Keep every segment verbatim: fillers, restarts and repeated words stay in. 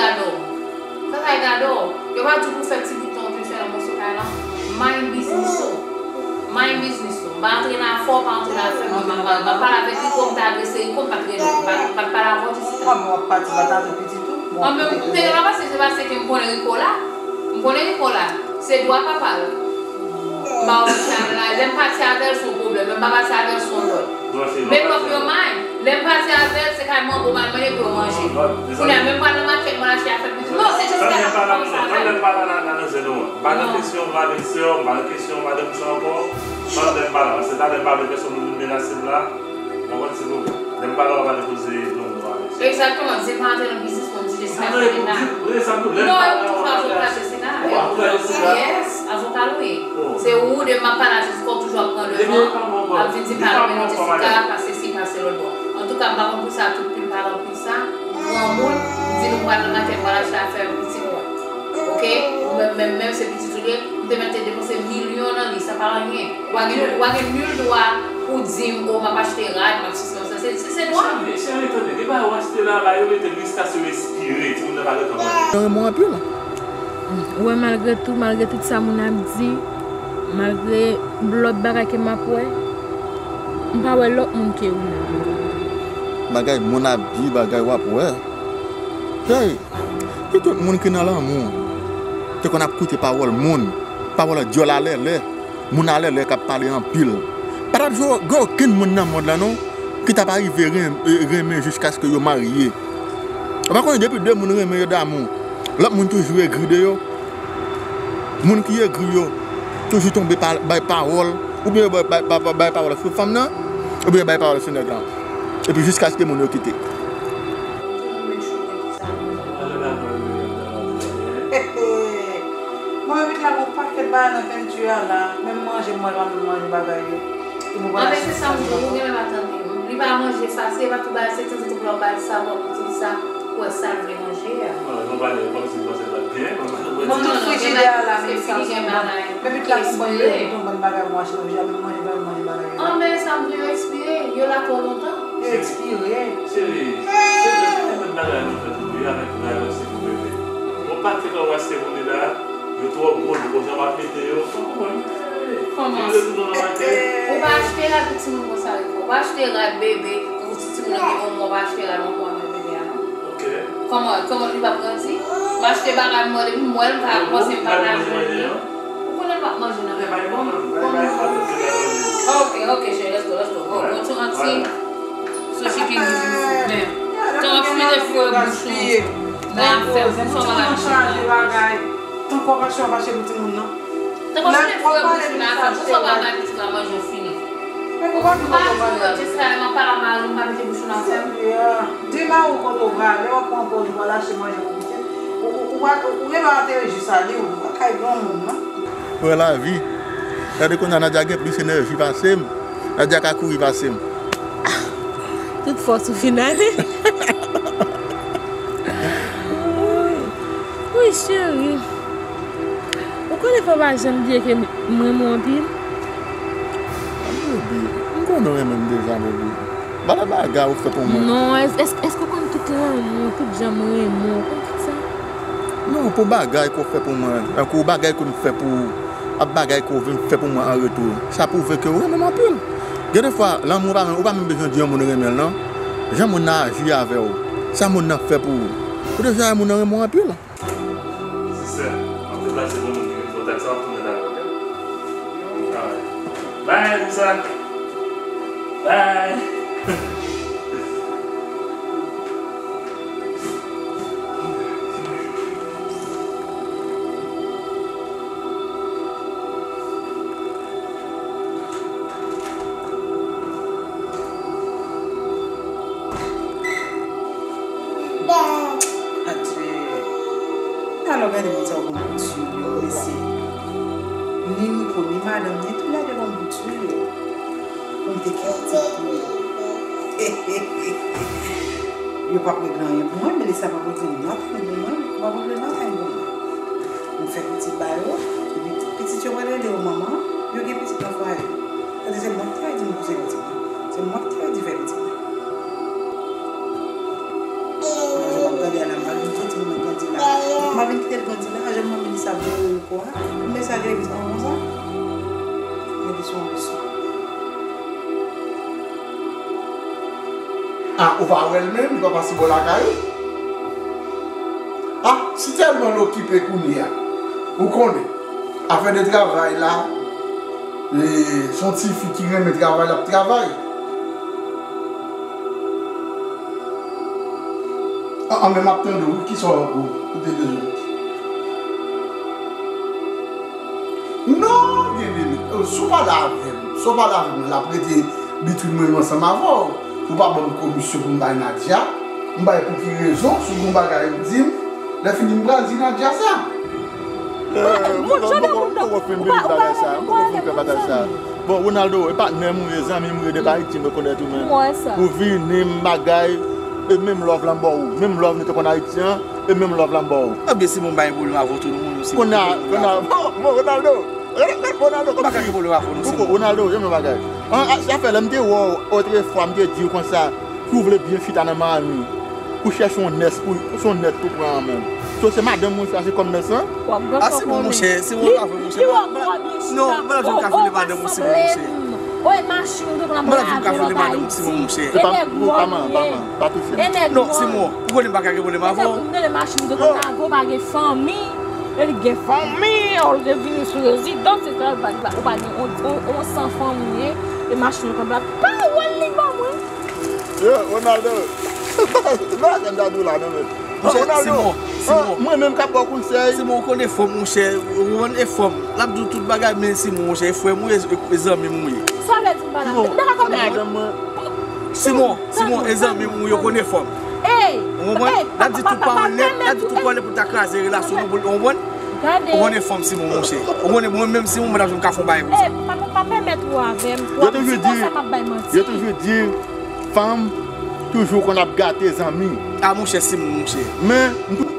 Gade w. Sa sa e gade w. Yo pa di pou fè ti bout tan w te fè nan moso kay lan. Mind business ou. Mind business ou. M pa antre nan afè w, pa antre nan afè m. M ap pale avèk Rico, m te adrese Rico, m pa t rele w. M pa t pale avè w, Jessica. Kòm w ap pati, pa t atann pitit ou. An menm, m te gen dwa pase, se paske m konnen Rico la. M konnen Rico la. Se dwa papa l. M pa wè sa la. Lè m pati avè l, se yon pwoblèm. Lè m pa pati avè l, se yon lòt. Make up your mind. Lè m pati avè l, se kay manbo m al mande pou yo manje. Kounye a, menm pral nan makèt, mwen achte afè pitit. Non, se jis sa m ap panse avè l. Tann lè m pa la, la, la, nan zèn ou an. M pa nan kesyon, m pa nan kesyon, m pa nan kesyon, m pa nan kesyon ankò. Tann lè m pa la. Paske talè m pa vle pèsonn moun vin menase m la. Mwen konn se pou lè m pa la, w ap ale koze non, non, avè sa. Egzakteman, di pa antre nan biznis mwen, di Jessica se Renal. Non, e pou sa avoka Jessica. Avoka Jessica. Yes, avoka l wi. Se ou de m ap pale a Jessica, ou toujou ap pran devan, ap vin di pa renmen Jessica, pase si, pase lòt bò. Antouka, m pa konn pou sa, tout pil pa anpil sa, granmoun, m di nou pral nan makèt, pral achte afè pitit mwen. Oke? Ou menm, menm, menm se pitit ou ye, m te mèt te depanse milyon nan li, sa pa anyen. Ou pa gen, ou pa gen nul dwa pou di m, o, m ap achte rad, m ap sisi, m ap sa. Se, se, se dwa m. Cheri, cheri, tande, gen bagay w achte la, ba yo mete l jiskaske yo ekspire, timoun nan pa gentan manje. Mwen renmen w anpil. Ou wè, malgre tou, malgre tout sa moun ap di, malgre lòt bagay ke m ap wè, m pa wè lòt moun ke ou menm. Bagay moun ap di, bagay w ap wè. Cheri, ki tout moun ki nan lanmou te konn ap koute pawòl moun, pawòl dyòl alèlè, moun alèlè k ap pale anpil. Pa t ap gen okenn moun nan mond lan non ki t ap arive ren- renmen jiskaske yo marye. Ou pa konnen depi de moun renmen yo damou, lòt moun toujou egri de yo. Moun ki egri yo toujou tonbe pa- bay pawòl, oubyen yo bay, bay, bay, bay pawòl sou fanm nan, oubyen yo bay pawòl sou nèg lan. Epi jiskaske moun yo kite. Mwen anvi la gon pakèt bagay nan penti a la, menm manje mwen pa menm manje bagay yo. Anben se sa m di w, ou genlè pa tande. Li pa manje fasil, e pa tout bagay se tanzantan pou l ap bay sa, pou l ap itilize sa, pou wè sa l vle manje a. Mwen tout frijidè a la menm sa. Menm tout la pou manje, tout bann bagay mwen achte nan frijidè a, menm manje pa menm manje bagay yo. Anben sa m di w, yo ekspire, yo la twò lontan. Yo ekspire. Cheri, se vre, tout bann bagay nou fè tou wi, avèk bagay w achte pou bebe. Bon pakèt w achte pou li la, yo twò gwo, nou konn jan w ap mete yo, fò w konprann. Kòman? Ou pa achte rad pou timoun konsa, Rico. Ou pa achte rad bebe, pou ti timoun nan gen yon mwa, ou pa achte rad ankò avèk bebe a, non. Kòman, kòman li p ap grandi? M achte bagay mwen, depi m wè l, m pa panse m pa ta jwenn li. Ou konnen l p ap manje nan men m. Ok, ok, cheri, let's go, let's go. Go, go to auntie. So she can give you food, man. Tan w ap file fwe bouch ou nan afè, pou sa w pa ka file. Tankou w ap achte, w ap achte pou timoun nan. Tankou w ap file fwe bouch ou nan afè, pou sa w pa bay pitit la manje w fini. Ou pa fou, Jessica, lè m ap pale a mari m, pa mete bouch ou nan afè m. Di mari w kote w prale, w ap pran pòz ou pral achte manje pou pitit. Ou, ou, ou, ou gen dwa ateri jis ale, ou pa kay granmoun, non. Wè lavi. Gade kounye a Nadia gen plis enèji pase m. Nadia ka kouri pase m. Tout fòs ou fin ale. Wi, cheri. Ou konnen fò w pa janm bliye ke m renmen w anpil. Baby, m konnen w renmen m deja, baby. Ba lòt bagay ou fè pou mwen. Non, èske, èske, èske w konn tout lanmou, tout jan m renmen w, ou konn tout sa? Non, pou bagay ke w fè pou mwen, tankou bagay ke m fè pou ou, ak bagay ke w vin fè pou mwen an retou, sa pwouve ke w renmen m anpil. Gen de fwa, lanmou ou pa, ou pa menm bezwen di yon moun renmen l, non. Jan moun nan aji avè w, sa moun nan fè pou ou, ou deja wè moun nan renmen w anpil. Sista, m ap deplase pou moun ki vin fè w tèks la, w ap tounen talè, oke? Alright. Bye, Lisa. Bye. Adye. Alò, gade moun sa yo gon bouti yo, mesye. Ni Rico, ni madanm, ni toulède gon bouti yo. Moun te kite pou yo. Yo p ap regle anyen pou mwen, Melissa p ap regle nòt pou mwen, Rico p ap regle nòt pou mwen. M fè pitit ba yo, epi pitit yo pral rele yo manman, yo gen pitit nan fwaye. Tande se mwen ki te di nou pouse pitit mwen. Se mwen ki te di fè pitit mwen. Gade a la, m pa vin kite timoun nan grandi la. M pa vin kite l grandi la, jan manmi li sa vle yo kwa. Ou met sa legliz an konsa. Mete sou yon leson. Ah, ou pa wè l menm, li pa pase bò lakay ou? Ah, si tèlman l okipe kounye a. Ou konnen, afè de travay la, e, se yon ti fi ki renmen travay, l ap travay. An, an, men m ap tande w, wi, kisa w, ou, ou te bezwen? Non, byeneme, si w pale avè m, si w pale avè m, l ap rete bitwin mwen menm ansanm avè w. Ou pa ban m komisyon pou m bay Nadia. M bay pou ki rezon, si w gen yon bagay, di m. Lè fini, m pral di Nadia sa. Eh, mwen, mwen, mwen poko fin believe bagay sa. Mwen poko fin kwè bagay sa. Bon, Ronaldo, e patnè m ou ye, zanmi m ou ye, depi Ayiti m rekonèt ou, men. Ou vini, m bagay, e menm love la m ba w, menm love nou te konn Ayiti an, e menm love la m ba w. Ebyen, si mwen bay pwoblèm avè w tou, nou moun si Ronaldo, bon, bon, Ronaldo, Ronaldo, Ronaldo, kòm si. Ronaldo, janm yon bagay. An, a, sa fè lè m te wè w, otrefwa, m te di w konsa, si w vle byen chita nan Miami, pou chèche yon nès, pou, se yon nès pou pran an menm. So, se madanm ou chwazi kòm nès lan? A, se bon, monchè, se bon, pa vre, monchè. Non, m pa t ap janm ka vole madanm ou, se bon, monchè. Oy, machin ou te pran brave bagay ti. E nèg wòm ye. E nèg wòm. Non, Simon, ou konnen m pa ka gen pwoblèm avè w. M tande machin ou te pran brave, ou pa gen fanmi. E li gen fanmi, ou te vini sou rezidans, se sa, ou pa, ou pa gen, ou, ou, ou san fanmi ye. E machin ou pran brave. Pawòl li ban mwen. Yo, Ronaldo. Bagay m ta di w la, non, men. Monchè, Ronaldo, Simon, Simon. Mwen menm k ap ba w konsèy. Simon, ou konnen fòm, monchè. Ou konn e fòm. L ap di w tout bagay, men Simon, monchè, e frè m ou ye, e, e zanmi m ou ye. Sa w vle di m pa la? Simon, m ta ka konprann. Simon, Simon, e zanmi m ou ye, ou konnen fòm. Ou konprann? L ap di tout pawòl nèt, l ap di tout pawòl nèt pou ta kraze relasyon nou, pou, ou konprann? Ou konnen fòm Simon, monchè. Ou konnen mwen menm Simon, mwen t ap janm ka fè yon bagay konsa. Pa, pa, pa pèmèt ou avè m. Yo toujou di, yo toujou di, fanm toujou konn ap gate zanmi. A, monchè, si, monchè. Men, m tou-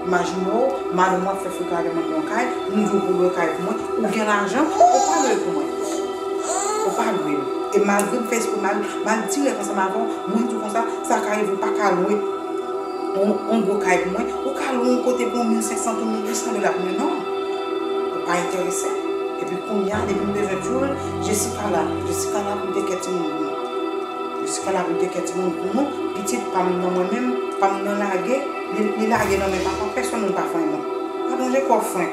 Imajine w, madanm ou ap fè frikay avè manman w kay, nou di w pou lwe kay pou mwen, ou gen lajan, ou pa lwe pou mwen. Ou pa lwe l. E malgre m fè espre m al, m al dirèk ansanm avè w, mwen di w konsa, sa ka rive ou pa ka lwe yon, yon gwo kay pou mwen, ou ka lwe yon kote pou yon mil senk san pou mil uit san dola pou mwen, non. Ou pa enterese. Epi kounye a, depi m bezwen tyoul, Jessica la, Jessica la pou m te kè timoun pou nou. Jessica la pou m te kè timoun pou nou, pitit pa m nan mwen menm, pa m nan lage, li, li lage nan men papa, pèsonn moun pa fè anyen non. Pa plonje kò w Frank.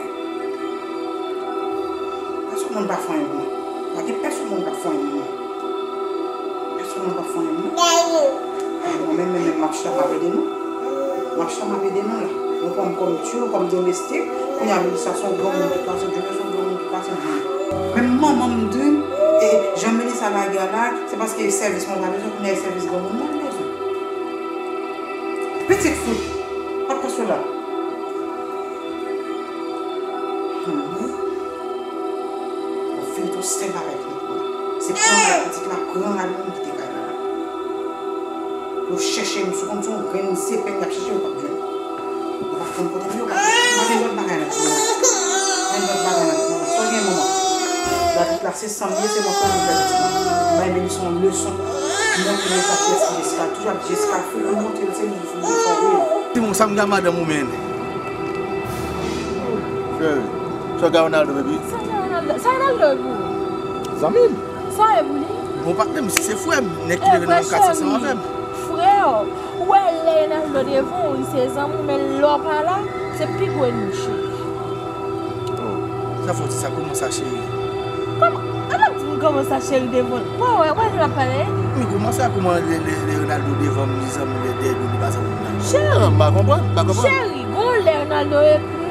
Pèsonn moun pa fè anyen pou mwen. Pa gen pèsonn moun k ap fè anyen pou mwen. Pèsonn moun p ap fè anyen pou mwen. Mwen menm, menm, menm, m ap chita, m ap ede nou. M ap chita, m ap ede nou la. Mwen pran m kòm tyoul, kòm domestik. Kounye a, Melissa se yon granmoun ki pase, Junior se yon granmoun ki pase, hmm. Menm manman m di m, e jan Melissa lage a la, se paske e sèvis mwen pa bezwen, kounye a e sèvis granmoun mwen bezwen. Pitit fout, pa t pase la. Hmm. Yon feyton senp avèk li. Se pran la pitit la, pran la li menm kite kay la. Yo chèche m, si w konn se yon grenn zepèn y ap chèche, yo p ap jwenn. Yo p ap konn kote m ye, yo p ap jwenn. M pa gen lòt bagay nan timoun nan. Gen lòt bagay nan timoun nan. Sa w gen manman? Lapit la se san m ye, se mwen k fè l fè pitit mwen. Bay Melissa yon leson. Montre l sa ki Jessica. Toujou ap Jessica fou, pou montre l se li ki fou, li fò wi. Timoun, sa m gen a madanm ou menm? Cheri, sa w gen a Ronaldo, baby? Sa gen Ronaldo? Sa Ronaldo e pou ou? Zanmi m. Sa w e pou li? Bon, patnè m, si se frè m, nèg ki leve nan katye ansanm avè m. Frè w, ou wè lè Ronaldo devan w, li se zanmi w, men lè w pa la, se pi gwo ènmi, cheri. Oh, sa fè w di sa, kòman sa, cheri? Kòman? An ap di m kòman sa, cheri, devan w? Wè, wè, wè, jan l ap pale. Men kòman sa, kòman lè, lè, lè Ronaldo devan m, li zanmi m, lè dèyè do m, li pa zanmi m nan? Cheri. Ah, m pa konprann, m pa konprann. Cheri, gon lè Ronaldo ekri m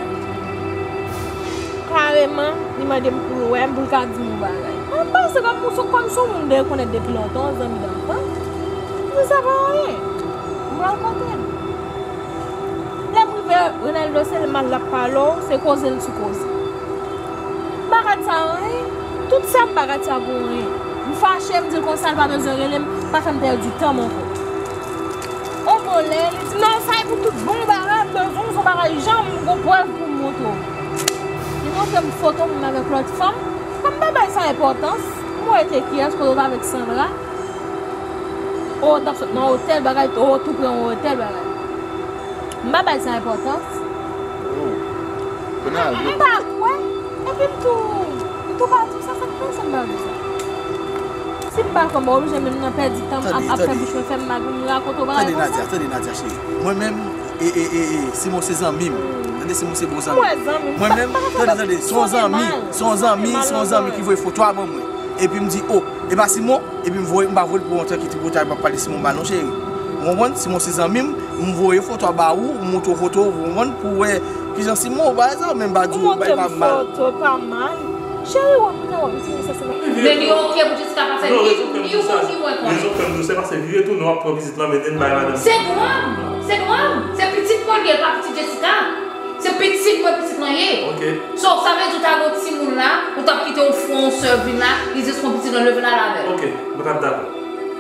kareman, li mande m pou l wè m, pou l ka di m yon bagay. Mwen panse kòm ou se, kòm se yon moun m te rekonèt depi lontan, yon zanmi dantan. M di sa pa anyen. M pral kote l. Lè m rive, Ronaldo se mal l ap pale w, se koze l sou koze. M pa ka di sa anyen. Tout sa m pa ka di sa pou anyen. M fache, m di l konsa, l pa bezwen rele m, pa fè m pèdi tan m ankò. On bon lè, li di, "Non, sa e pou tout bon bagay, m bezwen w, se yon bagay jan m gon prèv pou m montre w." Li montre m foto m avèk lòt fanm. Kòm m pa bay sa enpòtans, m wè te kiyès, kote w t avèk Sandra. O, w t ap sot nan otèl, bagay, o, tou pre yon otèl, bagay. M pa bay sa enpòtans. Oh. Kounye a, m pa kwè. Epi m tou, m tou pa di sa, sa k fè m pa di sa. Si m pa kwè, m oblije menm nan pèdi tan m ap, ap fè bouch mwen fèmen, m rakonte w bagay konsa. Tande, Nadia, tande, Nadia, cheri. Mwen menm, e, e, e, e, Simon se zanmi m. Tande, Simon se bon zanmi m. Mwen menm, tande, tande, se yon zanmi, se yon zanmi, se yon zanmi ki voye foto a ban mwen. Epi m di, oh, e pa Simon? Epi m voye, m pa voye l pou yon tan ki tripotay, m ap pale Simon mal non, cheri. Ou konprann? Simon se zanmi m, m voye foto a ba ou, m montre w foto, ou konprann? Pou w wè kijan Simon, pa egzanp, men m pa di w, bay pa mal. Ou montre m foto, pa mal. Cheri, wè, m ta wè, m di, sa se... Men li oke pou Jessica pa fè ni, ni ou, ni mwen konnen. Rezon k fè m di w, se paske vire tounen w ap pran pitit lan, mennen l bay madanm. Se dwa m, se dwa m. Se pitit mwen li ye, pa pitit Jessica. Se pitit mwen, pitit lan ye. Ok. So, sa vle di w ta gen yon timoun la, ou t ap kite yon frè yon sè vin la, li jis pran pitit lan, leve l al avè l. Ok, mwen t ap dakò.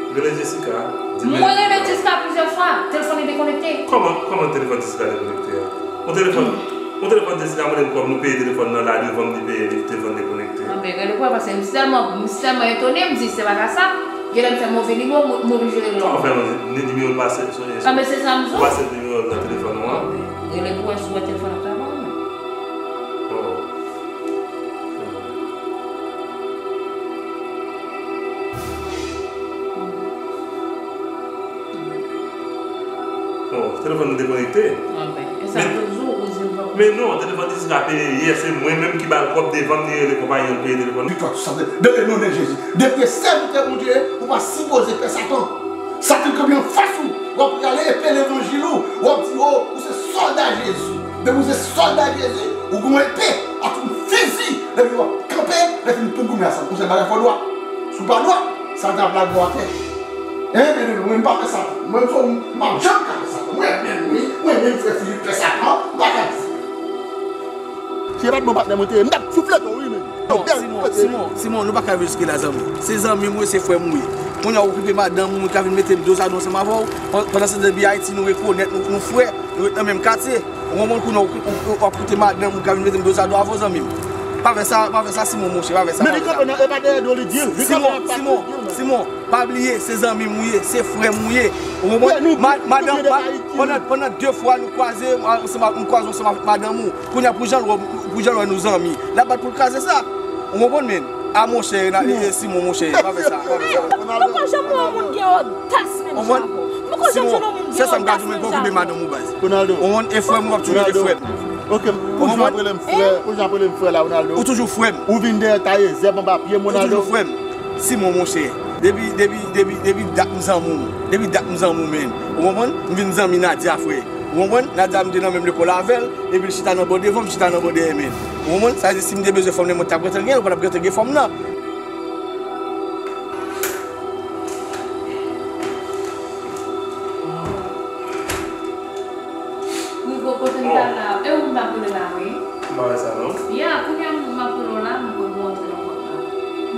Rele Jessica, di men. Mwen rele Jessica plizyè fwa, telefòn li dekonekte. Kòman, kòman telefòn Jessica dekonekte a? Yon telefòn, yon telefòn Jessica mande m kòb, nou peye telefòn nan la devan m, li peye, li telefòn dekonekte. Anben, rele pou wè, paske m si tèlman, m si tèlman etone, m di se pa ka sa. Genlè m fè move nimewo, m, m oblije rele lòt. Kòman fè ni-, nimewo l pase sou... Anben, se sa m di w. Ou pase nimewo l nan telefòn ou an? Rele pou wè si w wè telefòn ap travay ou non. Oh. Oh, telefòn nan dekonekte. Anben, e sa toujou ou di m pa. Men non, telefòn Jessica peye yè, se mwen menm ki ba l kòb devan m, li rele konpayi an peye telefòn. Viktwa, tou sa, de, de, non de Jezi. Depi se sèvitè Bondye, ou pa sipoze pè Satan. Satan kanpe anfas ou, w ap rale epe levanjil ou, w ap di, oh, ou se sòlda Jezi. Depi ou se sòlda Jezi, ou gen yon epe ak yon fizi, depi w ap kanpe, lè fini pou goumen ansanm. Ou se bagay fò dwat. Si w pa dwat, Satan ap lage w atè. Hein, men, men, mwen m pa fè Satan. Mwen, m fò, m pa janm ka fè Satan. Mwen, men, wi, mwen, men, m fè Filip fè Satan, m pa ka fè Satan. Si e pa t bon patnè mwen te ye, m t ap souflete w, wi, men. Non, Simon, Simon, Simon, nou pa ka rive jiske la, zanmi. Se zanmi m ou ye, se frè m ou ye. Kounye a ou okipe madanm ou, ou ka vin mete m dozado ansanm avè w. Pandan se tan depi Ayiti, nou rekonèt, nou, nou frè, nou ret nan menm katye. Ou konprann, kounye a ou, ou, ou, w ap koute madanm ou ka vin mete m dozado avè w, zanmi m. Pa fè sa, pa fè sa, Simon, monchè, pa fè sa, pa fè sa. Men li kanpe nan, e pa dèyè do li di l, li kanpe nan pati li di l, men. Simon, pa bliye, se zanmi m ou ye, se frè m ou ye. Ou konprann? Madanm, pandan, pandan de fwa nou kwaze, ansanm, m kwaze ansanm avèk madanm ou. Kounye a pou jan l wè, pou jan l wè nou zanmi, l ap bat pou l kraze sa. Ou konprann, men? A monchè, e, e, Simon, monchè, pa fè sa, pa fè sa. Ou poko janm wè yon moun gen odas menm jan avè w. Ou poko janm jwenn yon moun gen odas menm jan avè w. Ronaldo. Ou konprann, e frè m, w ap toujou rete frè m. Ok, pou jan ap rele m frè, pou jan ap rele m frè la, Ronaldo. Ou toujou frè m. Ou vin dèyè taye zèb anba pye m, Ronaldo. Ou toujou frè m. Simon, monchè, depi, depi, depi, depi dat m zanmi w. Depi dat m zanmi w, men. Ou konprann? M vin zanmi Nadia, frè. Ou konprann? Nadia, m te nan menm lekòl avè l, epi l chita nan bò devan, m chita nan bò dèyè, men. Ou konprann? Sa vle di, si m te bezwen fanm nan, mwen t ap gentan gen l, ou pa t ap gentan gen fanm nan. Rive kote m t al la, e ou m t ap rele la, wi. M pa wè sa, non. Ya, kounye a m ap rele w la, m konn nou antre nan pòt la.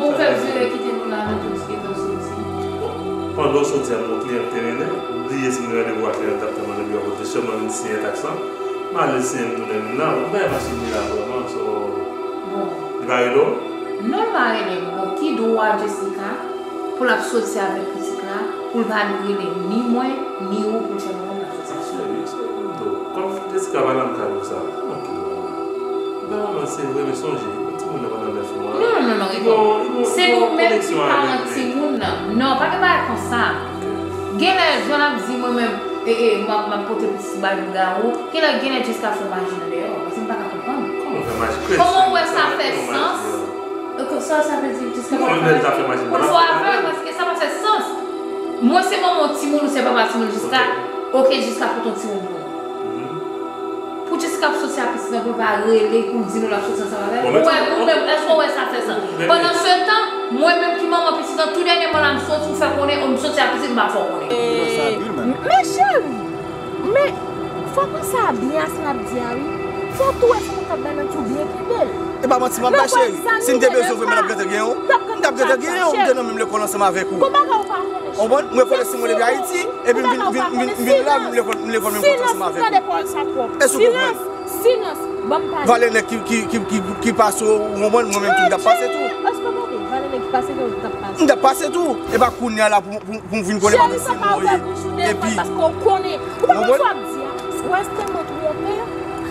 Bon, m fè vire kite nou la, nou tout gentan soti. Bon, pandan w soti a, m gon kliyan ki te rele. M bliye si m gen randevou ak kliyan t ap tann mwen nan biwo a kote, sèlman vin siyen taks lan. M ale siyen, m tounen vin la. M pa wè machin li la vrèman, so. Bon. Li pa rele w? Non, l pa rele m. Bon, ki dwa Jessica pou l ap soti avèk pitit la, pou l pa rele ni mwen, ni ou, pou l fè nou konn l ap soti avèk pitit la? Kòm Jessica pa nan kay pou sa, kòman ki dwa la? Bèl manman, se vre, men sonje, timoun nan pa nan bèf mwa. Non, non, non, non, rete. Se nou menm ki paran timoun nan. Non, pa gen bagay konsa. Genlè, jan l ap di mwen menm, e, e, m ap, m ap pote pitit ba lougawou, genlè, genlè Jessica fè maji nan dèyè, paske m pa ka konprann. Kòman fè maji? Kòman w wè sa fè sans? Sa, sa vle di, Jessica pa fè maji pou l fè avè l, paske sa pa fè sans. Mwen se manman timoun, ou se papa timoun, Jessica. Ok, Jessica pote yon timoun pou ou. Pou Jessica ap soti ak pitit lan, pou l pa rele, pou l di nou l ap soti ansanm avè l. Ou wè, ou menm, èske w wè sa fè sans? Pandan se tan, mwen menm ki manman pitit lan, tou dènyèman la, m soti, m fè konnen, m soti ak pitit, m pa fè w konnen. Men cheri, men fò w konn sa byen ase l ap di a, wi. Fò w tou wè se moun k ap bay manti ou byen kenbe l. E pa manti m ap bay, cheri. Si m te bezwen w vrèman, m t ap gentan genyen w. M t ap gentan genyen w, m te nan menm lekòl ansanm avèk ou. Gon bagay ou pa konnen. Konprann? Mwen konnen si mwen depi Ayiti, epi m vin, vin, vin, m vin la, m lekòl, m lekòl menm kote ansanm avèk ou. Èske w konprann? Silans, silans, ban m pale. Valè nèg ki, ki, ki, ki, ki pase w, ou konprann, mwen menm tou, m t ap pase tou. Èske w tande? Valè nèg ki pase w, ou t ap pase. M t ap pase tou. E pa kounye a la pou, pou, pou m vin konnen madanm se mwen ye. Epi, paske w konnen. Ou pa konn sa w ap di a. Ou wè, se tèlman twonpe.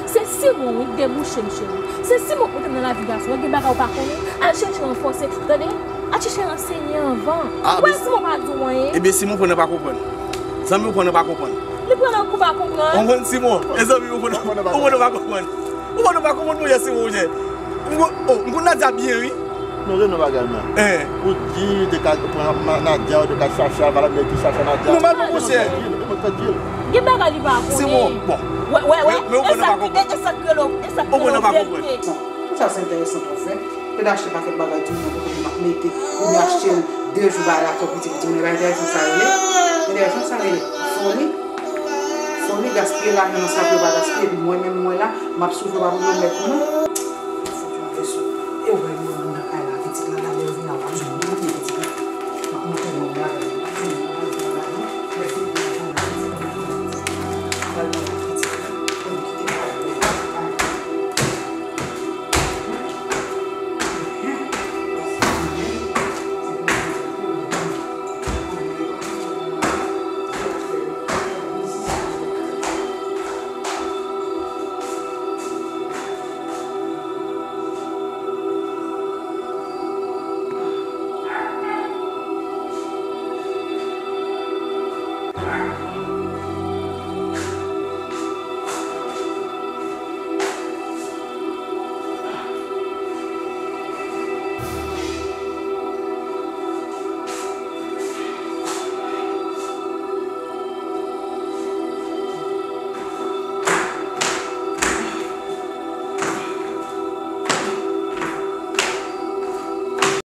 Se Simon, wi, k debouche m, cheri. Se Simon k mete m nan lavi gason. Gen bagay ou pa konnen, al chèche ranfòse. Tande? Al chèche ransenye anvan. Ou wè, Simon pa di w anyen. Ebyen, Simon pran nan pa konprann. Zanmi, ou pran nan pa konprann. Li pran nan kou pa konprann. Ou konprann, Simon? E zanmi, ou pran nan pa konprann. Ou pran nan pa konprann, monchè, Simon, monchè. M konn, oh, m konn Nadia byen, wi. Non, se nan bagay mwen. Ou di, te ka pran Nadia, ou te ka chache a, valab nèg ki chache Nadia. Nòmalman, monchè. Gen bagay li pa konnen. Simon, bon. Wè, wè, wè. E sa k rele, e sa k rele verite. Bon, tout sa se enteresan pou fè. Yo te achte pakèt bagay, timoun nan poko menm ap mete. Kounye a achte l de jou, bagay la twò piti pou timoun. E pa enteresan sa rele. Enteresan sa rele foli. Foli, gaspiye lajan nan sa pou yo pa gaspiye. Epi mwen menm, mwen la, m ap soufri, w pa pou yo mèt mwen.